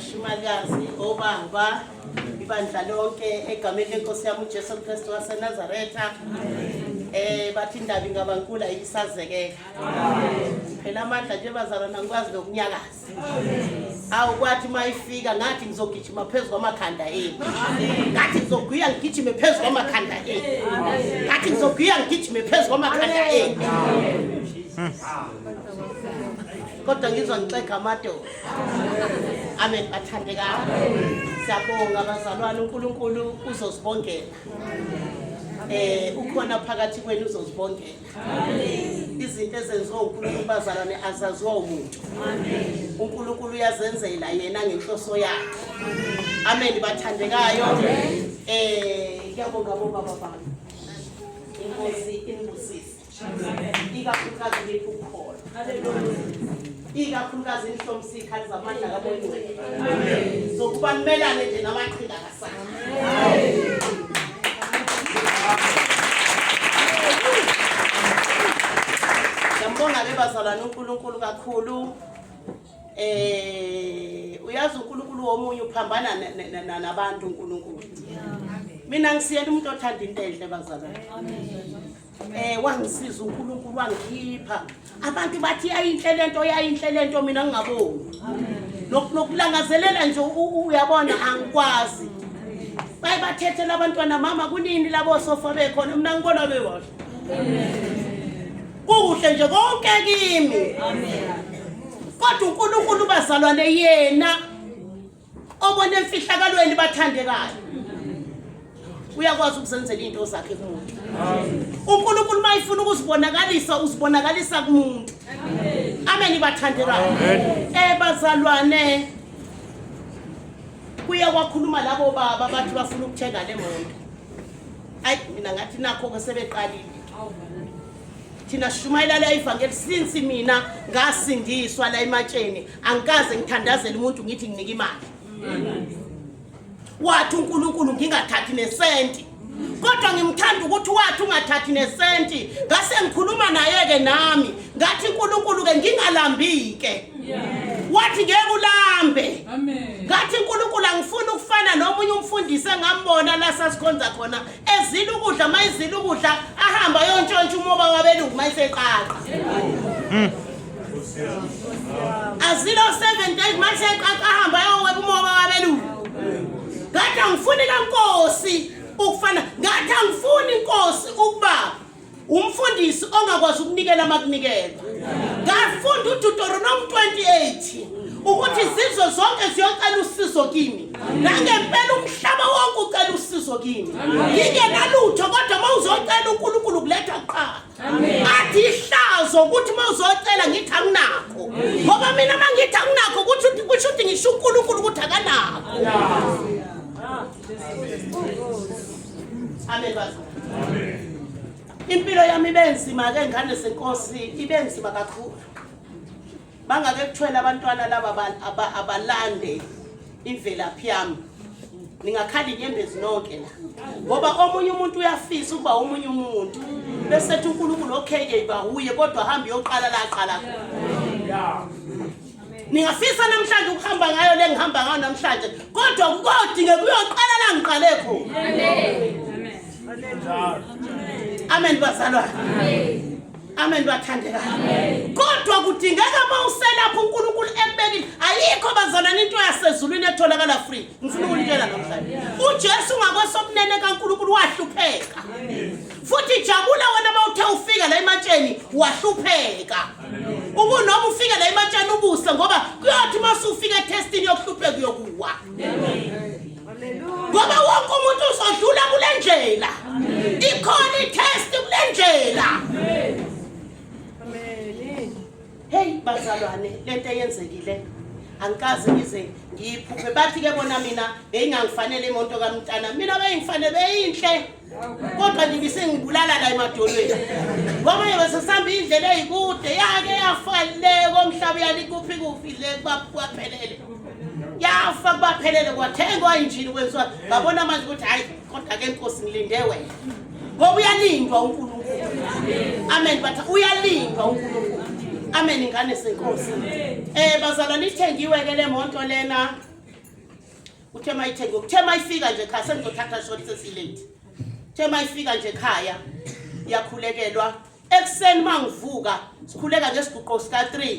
Bashumalikazi, obaba, ibandla lonke egameni lenkosi yami uJesu Kristu waseNazaretha. Bathi indaba ingabankulu ayisazekeka. Phela amandla nje bazalwana ngikwazi nokunyakaza. Awu kwathi mayifika ngathi ngizogijima phezu kwamakhanda enu. Ngathi ngizogwiya ngigijime phezu kwamakhanda enu. Ngathi ngizogwiya ngigijime phezu kwamakhanda enu. Kodwa ngizwa ngixega amadolo. Amen bathandekayo. Siyabonga bazalwane uNkulunkulu uzosibongela. Ukhona phakathi kwenu uzosibongela. Izinto ezenziwa uNkulunkulu bazalwane azaziwa umuntu. uNkulunkulu uyazenzela yena ngenhloso yakhe. Amen bathandekayo. Ngiyabonga bobaba bami. Inkosi inibusise. Ikakhulukazi niphe ukukholwa. Ikakhulukazi nihlomisa iy'khali zamandla kaMoya Oyingcwele. Zokuba nimelane nje namaqhinga kaSathane. Ngiyambonga-ke bazalwane uNkulunkulu kakhulu. Uyazi uNkulunkulu womunye uphambana nabantu uNkulunkulu. Mina ngisiyena umuntu othanda into enhle bazalwane. Wangisiza uNkulunkulu wangikhipha. Abantu bathi yayinhle lento, yayinhle lento, mina ngingaboni. Nokulangazelela nje uyabona angikwazi. Baye bathethela abantwana mama kunini labo sofa bekhona mina ngibona bebahle. Kukuhle nje konke kimi. Kodwa uNkulunkulu bazalwane yena obona emfihlakalweni bathandekayo. Uyakwazi ukuzenzela into zakhe kumuntu. uNkulunkulu mayifuna ukuzibonakalisa uzibonakalisa kumuntu. Amen bathandekayo. Bazalwane kuye kwakhuluma labo baba bathi bafuna ukuthenga le moto. Ayi mina ngathi nakho ke sebeqalile. Thina sishumayela la ivangeli since mina ngasindiswa la ematsheni angikaze ngithandazele umuntu ngithi nginike imali. Wathi uNkulunkulu ngingathathi nesenti. Kodwa ngimthanda ukuthi wathi ungathathi nesenti ngase ngikhuluma naye ke nami ngathi uNkulunkulu ke ngingalambike. Wathi ngeke ulambe. Ngathi uNkulunkulu angifuni ukufana nomunye umfundisi engambona la sasikhonza khona ezila ukudla mayizila ukudla ahamba ayontshontsha umoba wabelungu mayiseqaqa. Azilo 7 days mayiseqaqa ahamba ayoweba umoba wabelungu. Ngathi angifuni kaNkosi ukufana, ngathi angifuni inkosi ukuba umfundisi ongakwazi ukunikela makunikelwa. Ngafunda uDeuteronomy 28 ukuthi izizwe zonke ziyocela usizo kimi. Nangempela umhlaba wonke ucela usizo kimi. Ngingenalutho kodwa uma uzocela uNkulunkulu kuletha kuqala. Athi ihlazo ukuthi uma uzocela ngithi anginakho. Ngoba mina uma ngithi anginakho kusho ukuthi ngisho uNkulunkulu ukuthi akanakho. Amen bazalwane. Impilo yami ibe nzima ke ngane zenkosi, ibe nzima kakhulu. Bangake kuthwele abantwana laba abalande imvelaphi yami. Ningakhala inyembezi nonke la. Ngoba omunye umuntu uyafisa ukuba omunye umuntu. Bese ethi uNkulunkulu okay ke iba uye kodwa hamba uyoqala la aqala khona. Ningafisa namhlanje ukuhamba ngayo le ngihamba ngayo namhlanje kodwa kodinge kuyoqala la ngiqale khona. Amen bazalwane. Amen bathandekayo. Kodwa kudingeka uma uselapha uNkulunkulu ekubekile. Ayikho bazalwane into yasezulwini etholakala free. Ngifuna ukunitshela namhlanje. uJesu ngakwesokunene kaNkulunkulu wahlupheka. Futhi jabula wena mawuthe ufika la ematsheni wahlupheka. Ukunoma ufike la ematsheni ubuse ngoba kuyothi masufika etestini yokuhlupheka uyokuwa. Ngoba wonke umuntu uzodlula kule ndlela. Ikhona itest kule ndlela. Hey bazalwane lento eyenzekile angikaze ngize ngiyiphuphe. Bathi ke bona mina beyingangifanele imoto kamntana. Mina beyingifanele beyinhle. Kodwa nje ibisengibulala la emadolweni. Ngoba nje besesihamba indlela eyikude yake yafa le komhlaba yalikuphi kuphi le kwaphelele. Yafa kubaphelele kwathengwa injini kwenziwa. Ngabona manje ukuthi hayi kodwa ke Nkosi ngilinde wena. Ngoba uyalindwa uNkulunkulu. Amen batha uyalindwa uNkulunkulu. Amen ingane senkosi. Bazalwane ithengiwe ke le moto lena. Uthe mayithenge, uthe mayifika nje ekhaya sengizothatha short sesilate. Uthe mayifika nje ekhaya yakhulekelwa ekuseni mangivuka sikhuleka ngesiguqo sika 3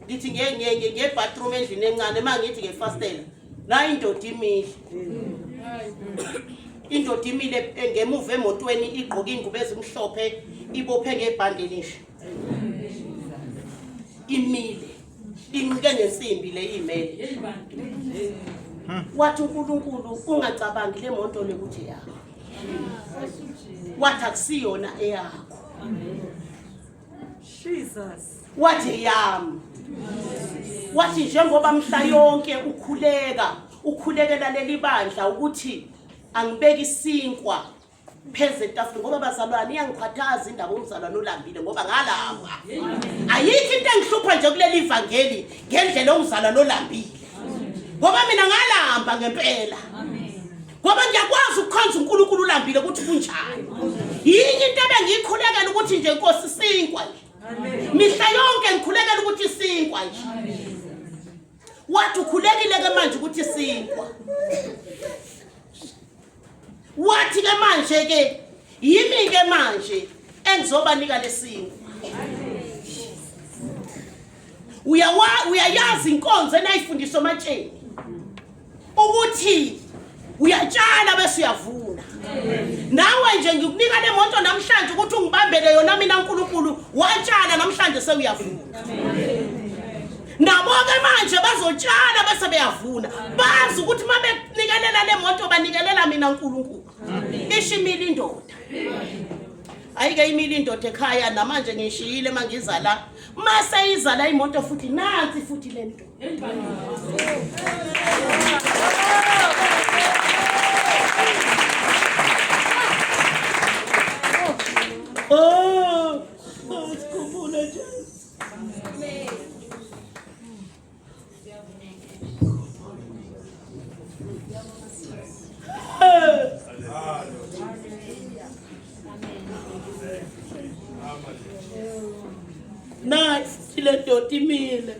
ngithi ngiye ngiye ngiye bathroom endlini encane mangithi ngefastela nayi indoda imile indoda imile ngemuva emotweni igqoke ingubo ezimhlophe ibophe ngebhande elisha imile inqike ngensimbi le imele wathi uNkulunkulu ungacabangi le moto le ukuthi yakho wathi akusiyona eyakho Jesus wathi yami wathi njengoba mhla yonke ukhuleka ukhulekela leli bandla ukuthi angibeke isinkwa pheze etafuleni ngoba bazalwane iyangikhwathaza indaba umzalwane olambile ngoba ngalamba ayikho into engihlupha nje kuleli vangeli ngendlela omzalwane olambile ngoba mina ngalamba ngempela ngoba ngiyakwazi ukukhonza uNkulunkulu ulambile ukuthi kunjani yinye into ebengiyikhulekela ukuthi nje Nkosi sinkwa nje mihla yonke ngikhulekela ukuthi sinkwa nje wathi ukhulekile ke manje ukuthi sinkwa wathi ke manje ke yimi ke manje engizobanika lesinkwa uyawa uyayazi inkonzo enayifundiswa ematsheni ukuthi uyatshala bese uyavuna nawe nje ngikunika le moto namhlanje ukuthi ungibambele yona mina uNkulunkulu watshala namhlanje sewuyavuna nabo-ke manje bazotshala bese beyavuna bazi ukuthi uma benikelela le moto banikelela mina uNkulunkulu ishimile indoda ayike imile indoda ekhaya namanje ngishiyile uma ngiza la mase iza la imoto futhi nansi futhi le nto Oh, oh, sikhumbule Jesu. Nice, le ndoda imile.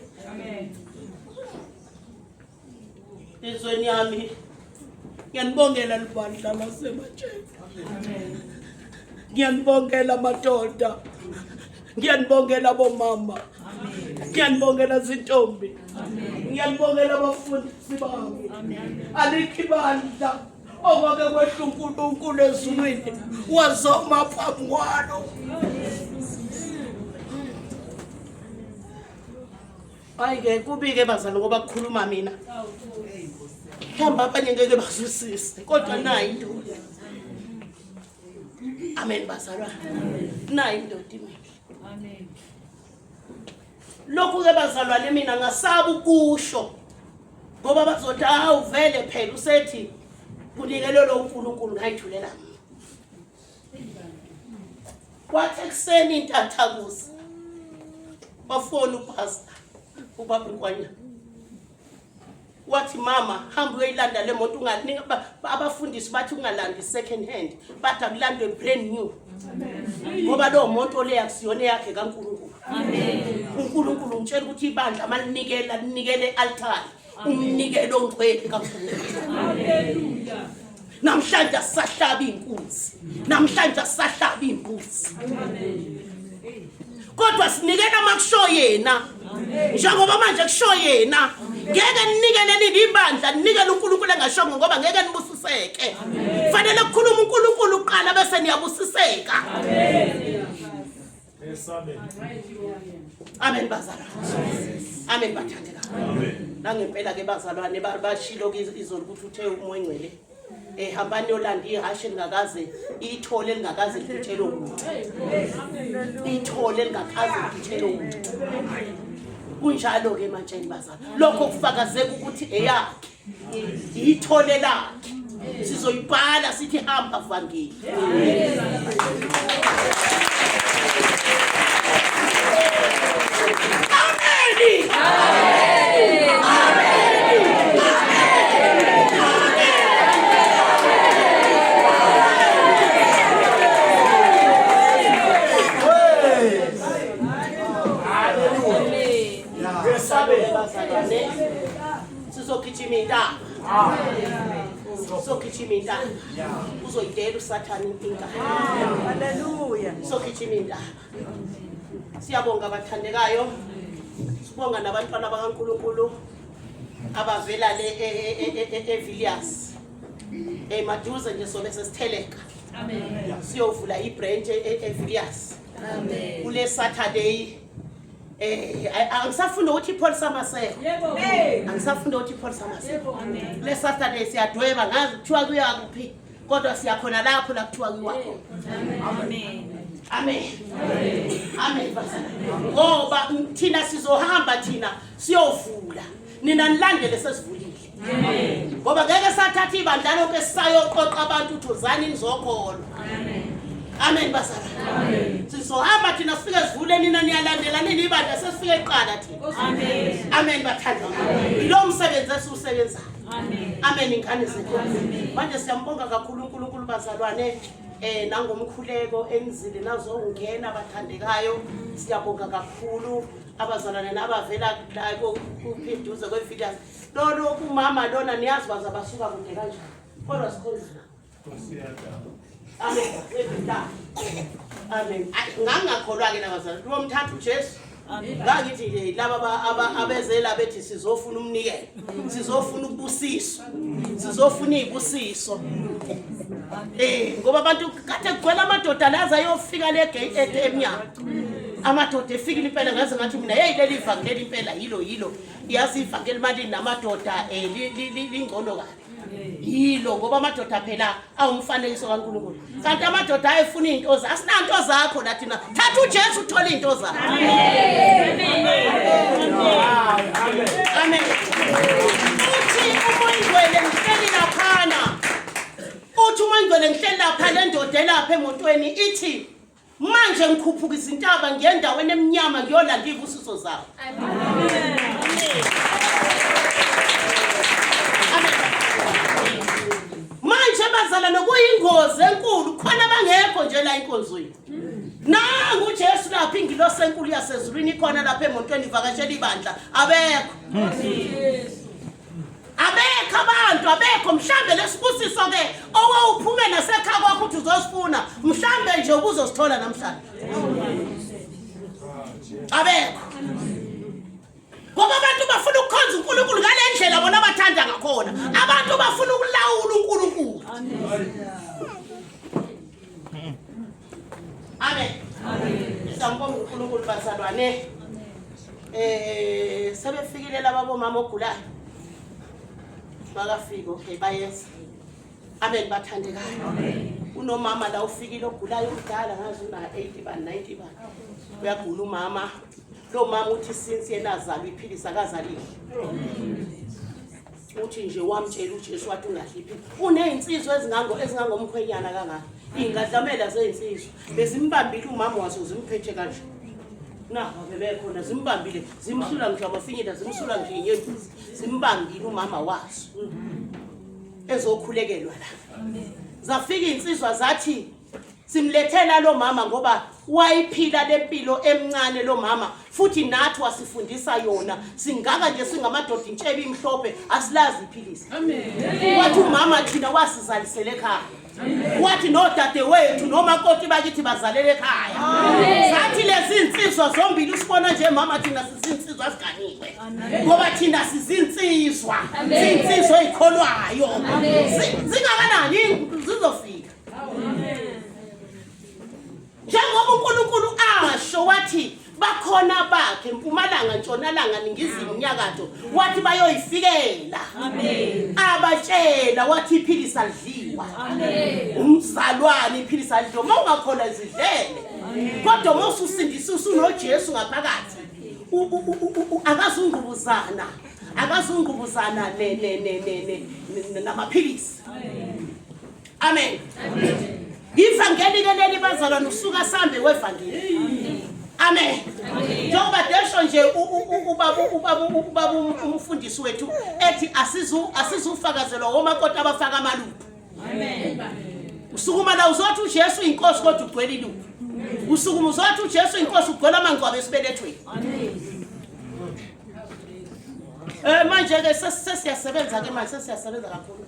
Ezweni yami ngiyanibongela libandla lasematsheni. Ngiyanibongela madoda. Ngiyanibongela bomama. Ngiyanibongela zintombi. Ngiyanibongela abafundisi bami. Alikho ibandla okwake kwehla uNkulunkulu ezulwini wazoma phambi kwalo. Hayi ke kubike bazali ngoba kukhuluma mina. Mhlawumbe abanye ngeke bazwisise kodwa nayi indoda. Amen bazalwane. Nayi indoda imile. Amen. Lokhu ke bazalwane mina ngasaba ukusho ngoba bazothi hawu vele phela usethi kunikelelwe uNkulunkulu ngayithulela. Kwathi ekuseni intathakusa wafona upastor ubaba uNkwanyana wathi mama hamba uyoyilanda le moto unganika abafundisi bathi ungalandi second hand bathi akulandwe brand new ngoba lowo moto le akusiyona eyakhe kaNkulunkulu uNkulunkulu ngitshela ukuthi ibandla malinikela linikele e-altare umnikelo ongcwele kaNkulunkulu Hallelujah namhlanje asisahlabi inkunzi namhlanje asisahlabi imbuzi kodwa sinikela makusho yena njengoba manje kusho yena ngeke ninikele nini ibandla ninikele uNkulunkulu engashongo ngoba ngeke nibusiseke fanele kukhuluma uNkulunkulu kuqala bese niyabusiseka Amen bazalwane. Amen bathandeka. Amen. Nangempela ke bazalwane bashilo ke izolo ukuthi uthe umoya ongcwele eh hambani yolanda ihashe lingakaze ithole lingakaze ligitshelwe umuntu. Ithole lingakaze ligitshelwe umuntu. Kunjalo ke ematsheni bazalwane. Lokho kufakazeka ukuthi eyakhe. Ithole lakhe. Sizoyibhala sithi hamba vangeli. Amen. Amen. Amen. Sizogijima intaba. Sizogijima intaba. Uzoyidela uSathane inkani. Hallelujah. Sizogijima intaba. Siyabonga abathandekayo. Sibonga nabantwana bakaNkulunkulu abavela le eVilliers. Eh maduze nje sobe sesitheleka. Amen. Siyovula ibranch eVilliers. Amen. Kule Saturday eh angisafunda ukuthi ipholisa amaseko. Yebo. Angisafunda ukuthi ipholisa amaseko. Yebo. Amen. Kule Saturday siyadweba ngazi kuthiwa kuya kuphi kodwa siyakhona lapho la kuthiwa kuyiwa khona. Amen. Amen. Amen bazalwane. Ngoba thina sizohamba thina siyovula. Nina nilandele sesivulile. Amen. Ngoba ngeke sathatha ibandla lonke sisayoqoqa abantu ukuthi uzani nizokholwa. Amen. Amen bazalwane. Amen. Sizohamba thina sifike sivule nina niyalandela nini ibandla sesifike kuqala thina. Amen. Amen bathandwa. Yilo msebenzi esiwusebenzayo. Amen. Amen ingane zethu. Manje siyambonga kakhulu uNkulunkulu bazalwane eh nangomkhuleko enzile nazongena bathandekayo. Siyabonga kakhulu abazalwane nabavela la kuphinduze kweVilliers. Lolo kumama lona niyazi baza basuka kude kanjani. Kodwa sikhonza. Amen. Amen. Ngangakholwa ke nabazalwane. Lomthatha uJesu. Ngangithi nje laba abezela bethi sizofuna umnikelo, sizofuna ukubusiswa, sizofuna izibusiso. Eh ngoba abantu kade kugcwele amadoda laza ayofika le gate emnyango. Amadoda efikile impela ngaze ngathi mina hey leli ivangeli impela yilo yilo. Yazi ivangeli mali namadoda eh lingcono kabi. Yilo ngoba amadoda phela awumfanekiso kaNkulunkulu. Kanti amadoda ayefuna izinto zakho. Asinanto zakho la thina. Thatha uJesu uthole izinto zakho. Amen. Uthi uMoya Oyingcwele ngihleli laphana. Uthi uMoya Oyingcwele ngihleli lapha le ndoda elapha emotweni ithi manje ngikhuphuka izintaba ngiye endaweni emnyama ngiyolanda izibusiso zawo. Manje bazalwane kuyingozi enkulu khona abangekho nje la enkonzweni. Nangu uJesu lapha ingilosi enkulu yasezulwini ikhona lapha emotweni ivakashela ibandla abekho. Abekho abantu abekho mhlambe lesibusiso ke owawuphume nasekhaya kwakho uthi uzosifuna mhlambe nje ubuzosithola namhlanje. Abekho. Ngoba abantu bafuna ukukhonza uNkulunkulu ngale ndlela bona abathanda ngakhona. Abantu bafuna ukulawula uNkulunkulu. Amen. Amen. Siyambonga uNkulunkulu bazalwane. Eh sebefikile laba bomama ogulayo. Bakafika okay bayeza. Amen bathandekayo. Amen. Unomama la ufikile ogulayo umdala ngazi una 80 ba 90 ba. Uyagula umama. Lo mama uthi since yena azalwa iphilisa akazalile. Uthi nje wamtshela uJesu wathi ungadli Unezinsizwa ezingango ezingangomkhwenyana kangaka. Iy'ngadlamela zey'nsizwa bezimbambile umama wazo zimphethe kanje. Nabo bebekhona zimbambile zimsula ngisho amafinyila zimsula ngisho inyembezi zimbambile umama wazo ezokhulekelwa la. Zafika iy'nsizwa zathi Simlethela lo mama ngoba wayiphila lempilo emncane lo mama futhi nathi wasifundisa yona singaka nje singamadoda intshebe imhlophe asilazi iphilisi. Amen. Wathi umama thina wasizalisele ekhaya. Wathi nodade wethu nomakoti bakithi bazalele ekhaya. Sathi lezi insizwa zombili usibona nje mama thina sizinsizwa siganiwe. Ngoba thina sizinsizwa. Sizinsizwa ezikholwayo. Zingakanani zizofika. Njengoba uNkulunkulu asho wathi bakhona bakhe mpumalanga ntshonalanga ningizimu nyakatho wathi bayoyifikela amen abatshela wathi iphilisa lidliwa amen umzalwane iphilisa lidliwa uma ungakholwa izidlele kodwa uma ususindisa usunoJesu ngaphakathi akazungqubuzana akazungqubuzana ne ne ne ne namaphilisi Amen. Ivangeli ke leli bazalwane usuka sambe wevangeli. Amen. Njengoba desho nje ubaba ubaba ubaba umfundisi wethu ethi asizu asizufakazelwa womakoti abafaka amaluphu. Amen. Usukuma la uzothi uJesu inkosi kodwa ugcwele iluphu. Usukuma uzothi uJesu inkosi ugcwele amangcwaba esibelethweni. Amen. Manje ke sesiyasebenza ke manje sesiyasebenza kakhulu.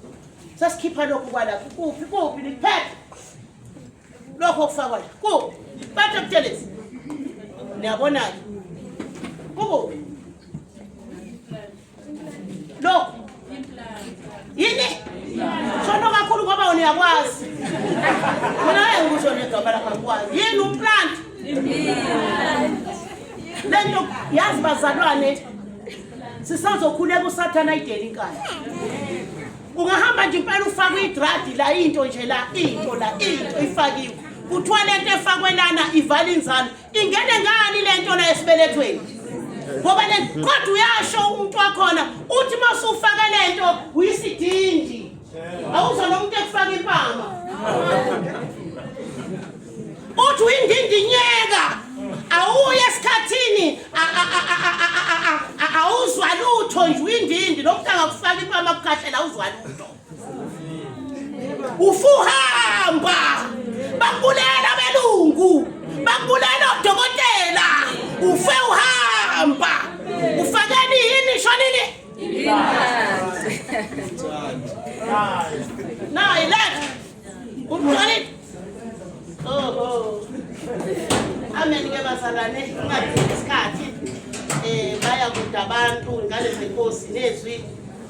Sesikhipha lokhu kwalapha. Kuphi kuphi nikuphethe? Lokho okufakwa la. Kuphi? Bathe Buthelezi. Niyabona ke. Kukuphi? Lokhu. Yini? Shono kakhulu ngoba wena uyakwazi. Mina ngeke ngikusho negama lakho angikwazi. Yini umplant? Lento yazi bazalwane sisazokhuleka usathana ayidele inkani. Ungahamba nje impela ufake idradi la into nje la into la into ifakiwe. Kuthiwa lento efakwe lana ivala inzalo. Ingene ngani lento la esibelethweni? Ngoba le kodwa uyasho umuntu wakhona uthi masufake lento uyisidindi. Awuzwa nomuntu ekufaka impama. Uthi uyindindinyeka. Awuye esikhathini awuzwa lutho nje uyindindi lo muntu angakufaka impama kukhahlela awuzwa lutho. Ufuhamba bakubulela abelungu bakubulela odokotela ufe uhamba ufakeni yini shonini nayi left umtholile oh amen ke bazalwane ungadingi isikhathi eh baya kude abantu ngale zenkosi nezwi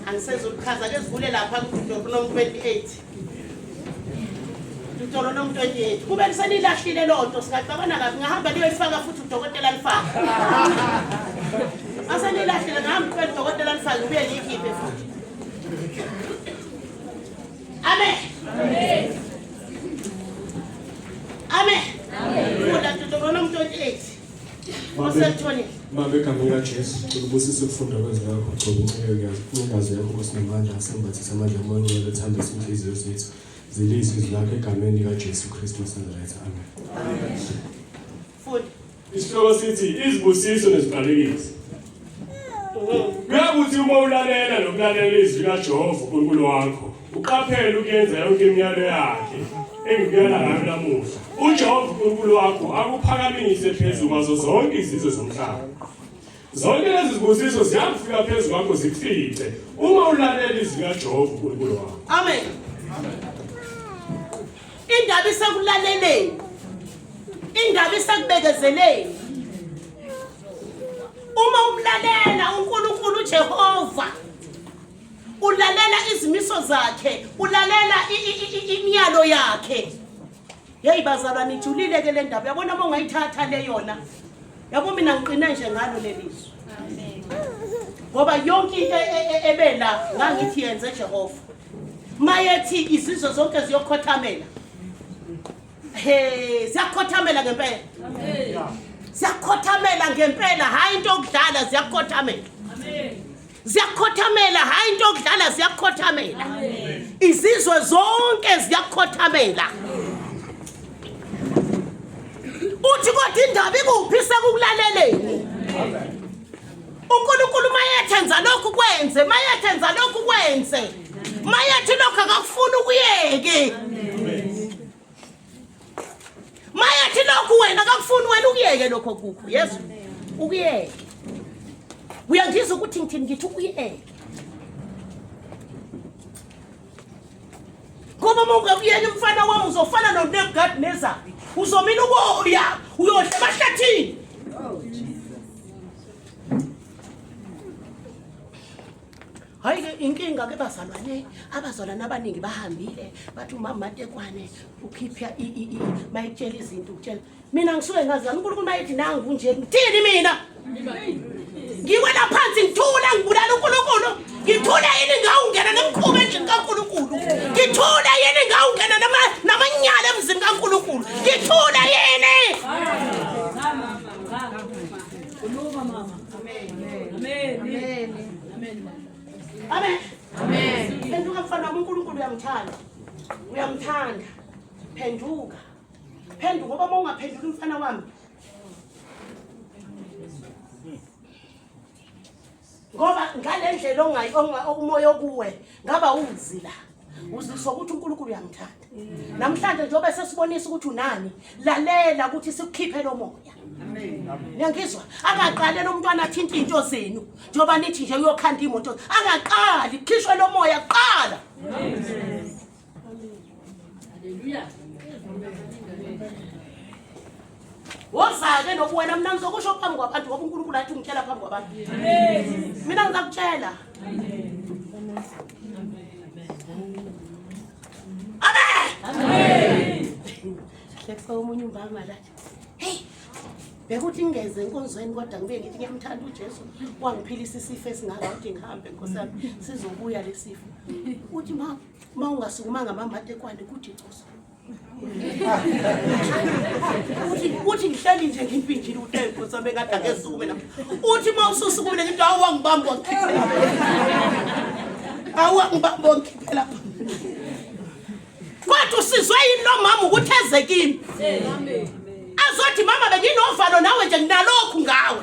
angisezukuchaza ke sivule lapha kuDeuteronomy 28 Deuteronomy 28 kube senilahlile lonto singaxabana kabi ngahamba niyoyifaka futhi udokotela alifake asenilahlile ngahamba kube udokotela alifake ngibuye ngiyikhiphe futhi amen amen funda Deuteronomy 28 Baba egameni likaJesu, cela ubusise ukufunda kwezwi lakho, gcoba inceku yakho, ingazi yakho Nkosi namandla, asembathise amandla amoya ongcwele, thambise inhliziyo zethu, zilizwe izwi lakho egameni likaJesu Kristu waseNazaretha. Amen. Funda. Isihloko sithi izibusiso neziqalekiso. Kuyakuthi uma ulalela nokulalela izwi likaJehova uNkulunkulu wakho, uqaphele ukuyenza yonke imiyalo yakhe engikuyala ngayo namuhla. UJehova uNkulunkulu wakho akuphakamise phezu kwazo zonke izizwe zomhlaba. Zonke lezi zibusiso ziyakufika phezu kwakho zikufice uma ulalela izwi likaJehova uNkulunkulu wakho. Amen. Indaba isekulaleleni. Indaba isekubekezeleni. Uma umlalela uNkulunkulu uJehova ulalela izimiso zakhe, ulalela imiyalo yakhe. Hey bazalwane ijulile ke le ndaba. Yabona uma ungayithatha le yona. Yabo mina ngiqine nje ngalo lelizwi. Ngoba yonke into e, e, e, ebela ngangithi yenze Jehova. Mayethi izizwe zonke ziyokhothamela. He, ziyakhothamela ngempela. Ziyakhothamela ngempela, hayi into yokudlala ziyakhothamela. Ziyakhothamela, hayi into yokudlala ziyakhothamela. Izizwe zonke ziyakhothamela. Uthi kodwa indaba ikuphi sekukulaleleni? uNkulunkulu mayethenza lokhu kwenze, mayethenza lokhu kwenze. Mayethi lokhu akakufuni ukuyeke. Mayethi lokhu wena akakufuni wena ukuyeke lokho kukho. Yesu ukuyeke. Uyangizwa ukuthi ngithini ngithi ukuyeke. Ngoba uma ungakuyeka umfana wami uzofana noNebukadnezari. Uzomila uboya, uyodla emahlathini. Hayi ke inkinga ke bazalwane, abazalwane abaningi bahambile bathi umama Matekwane ukhipha mayitshela izinto ukutshela. Mina ngisuke ngazi uNkulunkulu mayethi nangu nje ngithini mina? Ngiwela phansi ngithule ngibulala uNkulunkulu. Ngithule yini ngawungena nemkhuba endlini kaNkulunkulu. Ngithule yini ngawungena namanyala emzini kaNkulunkulu. Ngithule yini? Khuluma mama. Amen. Amen. Amen. Amen. Amen. Amen. Phenduka mfana wami uNkulunkulu uyamthanda. Uyamthanda. Phenduka. Phenduka ngoba uma ungaphenduli mfana wami. Ngoba ngale ndlela ongayi umoya okuwe ngaba uzi la. Uziswa ukuthi uNkulunkulu uyangithanda. Namhlanje njengoba sesibonisa ukuthi unani, lalela ukuthi sikukhiphe lo moya. Niyangizwa? Angaqale lo mntwana athinta into zenu. Njengoba nithi nje uyokhanda imoto, angaqali kukhishwe lo moya kuqala. Hallelujah. Woza-ke nobuwena mina ngizokusho phambi kwabantu ngoba uNkulunkulu athi ungitshela phambi kwabantu. Mina ngizakutshela. Amen. Amen. Hlekisa omunye umama la. Hey. Bekuthi ngingeze enkonzweni kodwa ngibe ngithi ngiyamthanda uJesu wangiphilisa isifo esingaka uthi ngihambe Nkosi yami sizobuya lesifo. Uthi ma uma ungasukumanga mama tekwane kuthi coso. Uthi uthi ngihleli nje ngimpinjile uthe Nkosi yami kade akesukume lapha. Uthi uma ususukumile ngithi awu wangibamba wangikhipha lapha. Awu wangibamba wangikhipha lapha. Kodwa usizwe yini lo mama ukuthi eze kimi? Azothi mama benginovalo nawe nje nginalokhu ngawe.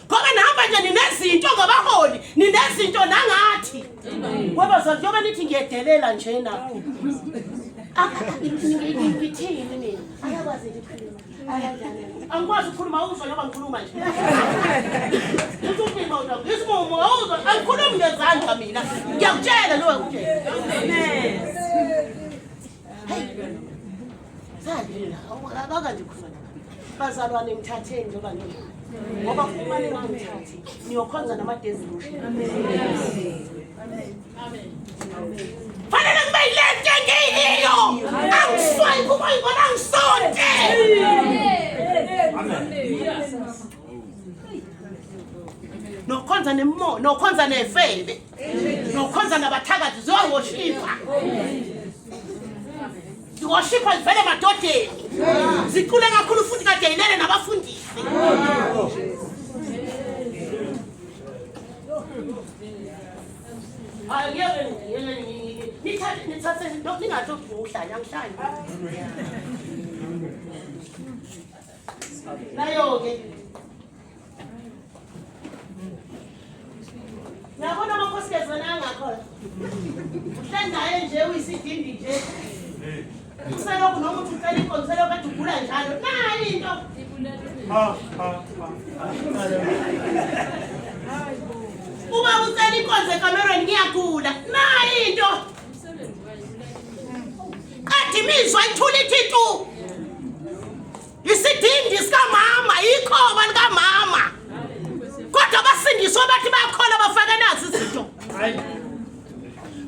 Ngoba nihamba nje ninezinto ngabaholi, ninezinto nangathi. Ngoba njengoba nithi ngiyedelela njena. Ngithini mina? Akakwazi ukukhuluma. Angikwazi ukukhuluma uzwa njengoba ngikhuluma nje. Uthi uphimba uthi ngisimumu awuzwa angikhulumi ngezandla mina. Ngiyakutshela lo ngikutshela. Amen. Hey. Salila abakanje khona. Bazalwane ngithatheni njengoba nginje. Ngoba uma ningangithathi niyokhonza namadezilosha. Amen. Amen. Fanele kube yilento engiyiyo. Angiswayi kuba ngibona ngisonte. Nokhonza nemo, nokhonza nefebe. Nokhonza nabathakathi ziyowoshipha. Ziwoshipha zivele emadodeni. Zicule kakhulu futhi kade yilele nabafundisi. Hayi ngeke ngeke nithathe nithathe ningathi uhlanya angihlanye. Nayo ke. Yabona amakhosikazi wena angakhona. Uhleli naye nje uyisidindi nje. Uselokhu noma uthi ucela inkonzo uselokhu kade ugula njalo. Nayi into. Uma ucela inkonzo ekamerweni ngiyagula. Nayi into. Qeda imizwa ithula ithi tu. Isidindi sikamama, ikhoba likamama. Kodwa basindiswa bathi bayakholwa bafake nazi izinto.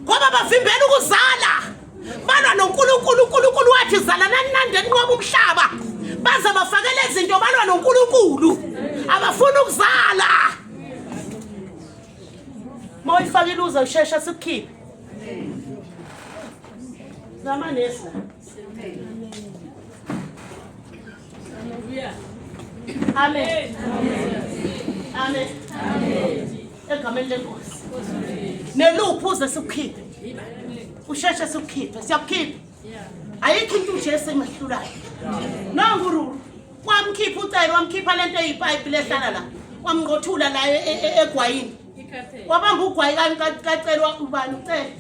Ngoba bavimbela ukuzala. Balwa noNkulunkulu, uNkulunkulu wathi zalanani nande ninqoba umhlaba. Baze bafake lezi zinto balwa noNkulunkulu. Abafuni ukuzala. Mawuyifakile uze usheshe sikukhiphe. Zamanesi la. Amen. Amen. Egameni lenkosi. Neluphi uze sikukhiphe. Usheshe sikukhiphe. Siyakukhipha. Ayikho into uJesu emahlulayo. Nangu Ruru. Wamkhipha ucele wamkhipha lento eyipipe lehlala la. Wamnqothula la e, e, e, egwayini. Wabamba ugwayi kacelwa ubani ucele.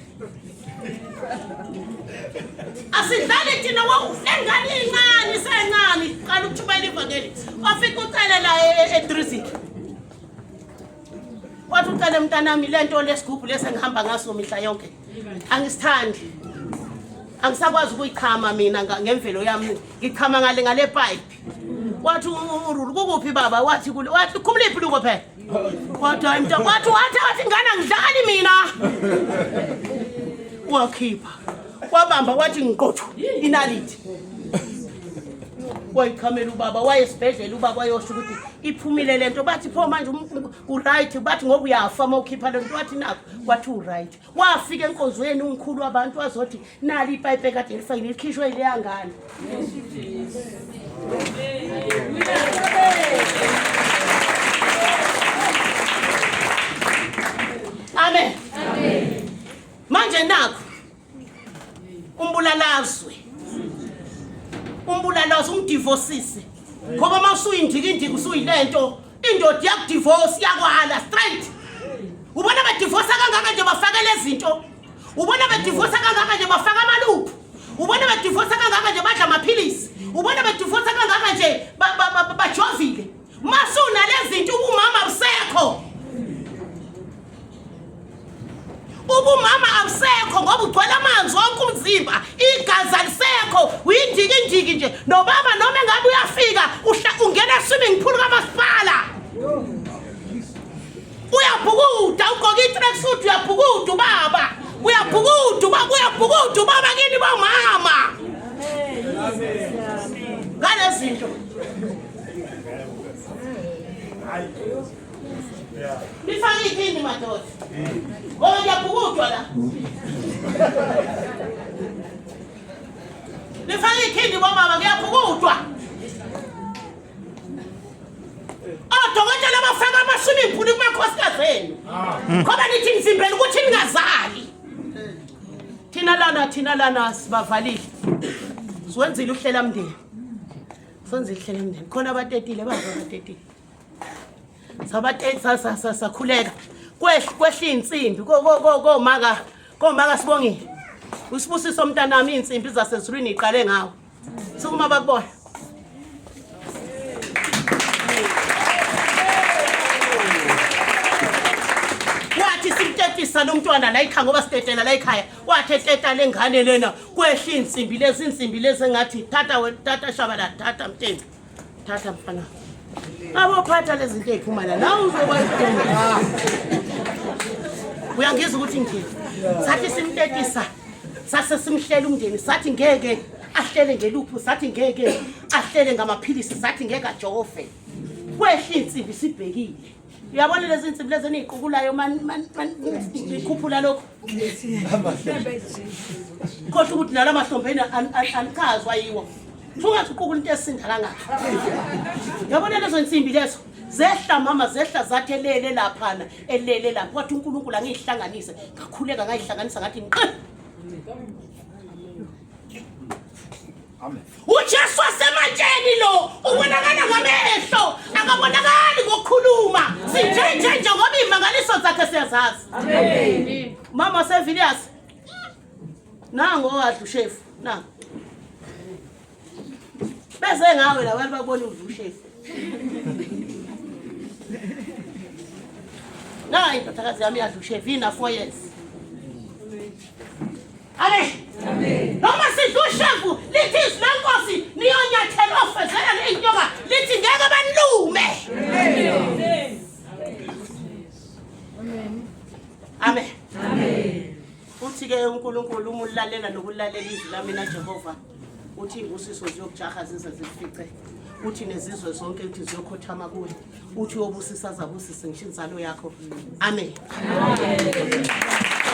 Asidlali thina lengane incane isencane iqala ukuthumayela ivangeli. Wafika ucele la eDriziki. Wathi ucele mntanami lento lesigubhu lesi engihamba ngaso mihla yonke. Angisithandi. Angisakwazi ukuyichama mina ngemvelo yami. Ngichama ngale ngale pipe. Wathi urulu kukuphi baba wathi kule wathi khumula ibhuluko phela. Wathi hayi mntwana wathi wathi wathi ngane angidlali mina. Wakhipha. Wabamba wathi ngiqothu inaliti. Wayichamela ubaba waye esibhedlela ubaba wayosho ukuthi iphumile lento bathi pho manje uright bathi ngoba uyafa uma ukhipha lento wathi nakho wathi uright wafika enkonzweni umkhulu wabantu wazothi nali ipayipi ekade lifakile likhishwe yileya ngane amen manje nakho umbulalazwe umbulalazwe umdivosisi ngoba uma usuyindikindiki usuyilento Indoda iyakudivorce, iyakwala straight. Ubona bedivorce kangaka nje bafake lezinto. Ubona bedivorce kangaka nje bafaka amaluphu. Ubona bedivorce kangaka nje badla amaphilisi. Ubona bedivorce kangaka nje bajovile. Masuna lezinto ubumama abusekho. Ubumama abusekho ngoba ugcwele amanzi wonke umzimba, igazi alisekho, uyindikindiki nje. Nobaba noma engabe uyafika ungena swimming pool kamasipala. Uyabhukuda, ugqoke i-tracksuit uyabhukuda ubaba. Uyabhukuda ubaba, uyabhukuda ubaba kini bomama. Ngalezinto. Nifake ikhindi madoda. Ngoba ngiyabhukudwa la. Nifake ikhindi bomama ngiyabhukudwa. Odokotela bafaka ama-swimming pool kumakhosikazi enu. Ngoba nithi nivimbela ukuthi ningazali. Thina lana thina lana sibavalile. Siwenzile uhlela mndeni. Siwenzile uhlela mndeni. Khona abatetile bazo abatetile. Sabateta sakhuleka. Kwehla insimbi komaka komaka sibongile. Usibusiso mntanami insimbi zasezulwini iqale ngawo. Sukuma bakubona. Wathi simtetisa lo mntwana la ekhaya ngoba sitetela la ekhaya. Wathi eteta lengane lena kwehla insimbi lezi insimbi lezi engathi thatha wena thatha shabala thatha mtembu. Thatha mfana. Abophatha lezi zinto eziphuma la. Nawe uzoba isidumbu. Uyangizwa ukuthi ngithini? Sathi simtetisa. Sase simhlela umndeni sathi ngeke ahlele ngeluphu sathi ngeke ahlele ngamaphilisi sathi ngeke ajove. Kwehla insimbi sibhekile. Uyabona lezi insimbi lezi eniziqukulayo man man nikhuphula lokho. Khohlwa ukuthi nala mahlombeni anichazwa yiwo. Ungathi uqukula into esinda kangaka. Yabona lezo nsimbi lezo zehla mama zehla zathi elele laphana elele lapha wathi uNkulunkulu angiyihlanganise ngakhuleka ngayihlanganisa ngathi nqi Amen. uJesu wasematsheni lo ubonakala ngamehlo akabonakali ngokukhuluma sinjenje nje ngoba iy'mangaliso zakhe siyazazi Amen. mama Sevilius nango owadla ushefu nango beze ngawe la bantu bakubona udla ushefu nayi indodakazi yami yadla ushefu ina 4 years Amen. Noma sidla ushevu lithi izwi lenkosi niyonyathela ofezela ley'nyoka lithi ngeke banilume. Amen. Amen. Uthi-ke uNkulunkulu uma ulalela nokulalela izwi lami naJehova uthi iy'busiso ziyokujaha zize zikufice uthi nezizwe zonke uthi ziyokhothama kuwe uthi uyobusisa azabusise ngisho inzalo yakho amen, amen.